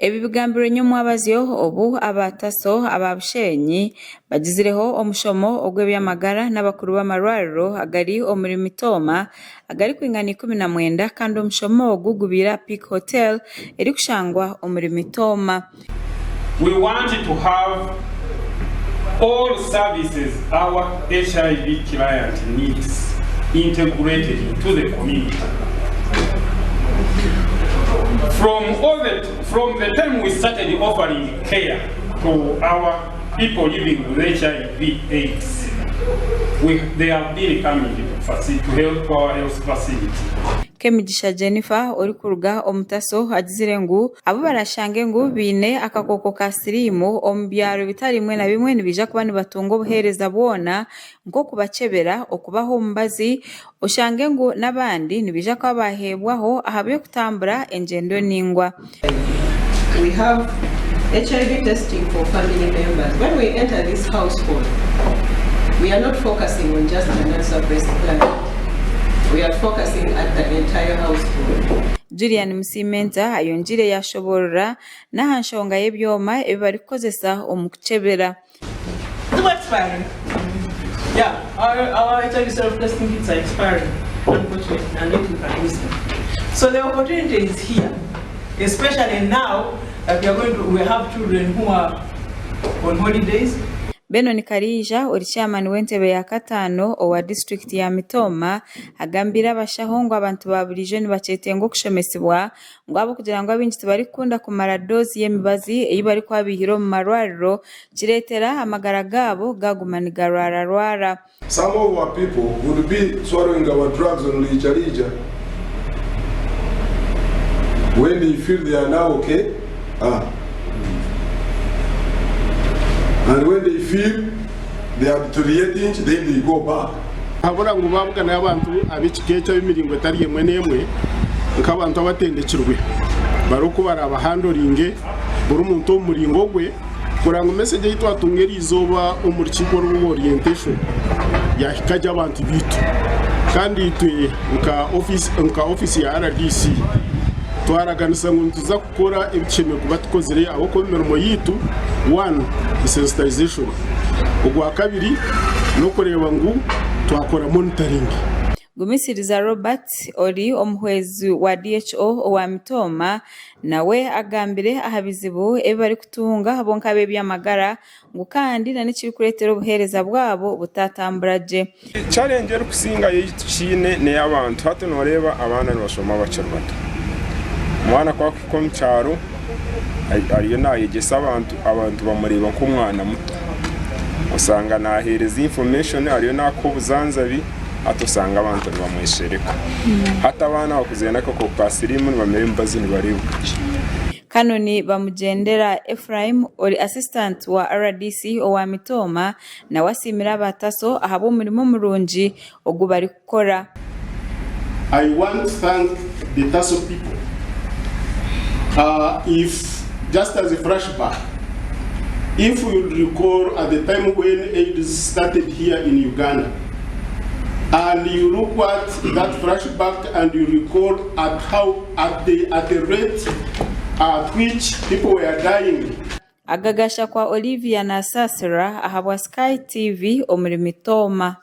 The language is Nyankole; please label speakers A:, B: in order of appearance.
A: Ebi bigambirwe nyomwabazyo obu aba TASO aba Bushenyi bagizireho omushomo ogw'eby'amagara n'abakuru b'amarwariro agari omuri Mitooma agarikwingana 19 kandi omushomo ogu gubaire aha Peak Hotel erikushangwa omuri Mitooma.
B: We want to have all services our HIV client needs integrated into the community. From all the, from the time we started offering care to our people living with HIV AIDS, we, they have been coming to, faci- to help our health facility.
A: Kemigisha Jennifer orikuruga omu Taso agizire ngu abu barashange ngu baine akakooko ka siriimu omu byaro bitari bimwe na bimwe nibaija kuba nibatunga obuheereza bwona nk'okubakyebera, okubaha omubazi oshange ngu n'abandi nibaija kuba baheebwaho ahabw'okutambura engyendo ndaingwa.
C: We have HIV testing for family members. When we enter this household, we are not focusing on just the non-suppressed client. We are focusing at the entire household.
A: Julian Musiimenta ayongiire yaashoboorora n'aha nshonga y'ebyoma ebi barikukozesa omu kukyebera. Benon Kariija ori chairman w'entebe ya kataano owa disiturikiti ya Mitooma agambiire abashaho ngu abantu ba buriijo nibakyetenga okushomesibwa ngu ahabw'okugira ngu abaingi tibarikukunda kumara doozi y'emibazi ei barikuba baihire omu marwariro kireetera amagara gaabo gaaguma nigarwararwara.
D: Some of our people would be swallowing our drugs on liija liija when they feel they are now okay ah and when they feel they are deteriorating then they go back.
E: Habura ngu baabuganayo abantu ab'ekika ekyo ab'emiringo etari emwe n'emwe nk'abantu abatendekirwe barikuba baraabahandoringe buri muntu omu muringo gwe kureba ngu mesegi ei twatunga eri izooba omu rukiiko oru orientation yahika gye abantu baitu kandi itwe nka ofiisi ya rdc twaraganisa ngu nituza kukora ebi tushemereire kuba tukozire ahabw'okuba emirimo yaitu one ni sensitization ogwakabiri n'okureeba ngu twakora monitoring.
A: Gumisiriza Robert ori omuhwezi wa DHO owa Mitooma nawe agambire aha bizibu ebi barikutunga bo nk'ab'eby'amagara ngu kandi na n'ekirikureetera obuheereza bwabo butatambura gye.
F: Challenge erikusingayo ei tukiine n'ey'abantu. Hati nooreeba abaana nibashoma bakiri bato. Omwana ku arikuhika omu kyaro ariyo naayegyesa abantu, abantu bamureeba nk'omwana muto. Osanga naaheereza information ariyo naakuha obujanjabi hati osanga abantu nibamweshereka. Hati abaana abakuzire n'akakooko ka siriimu nibamira emibazi nibareebwa gye.
A: Canon Bamugyendera Ephraim ori Assistant wa rdc owa Mitooma nawe asiimire aba TASO ahabw'omurimo murungi ogu barikukora.
E: I want to thank the TASO people. If, just as a flashback, if we would recall at the time when AIDS started here in Uganda, and you look at that flashback and you recall at how, at the, at the rate at which people were dying.
A: Agagasha kwa Olivia Nasasira ahabwa Sky TV omuri Mitooma.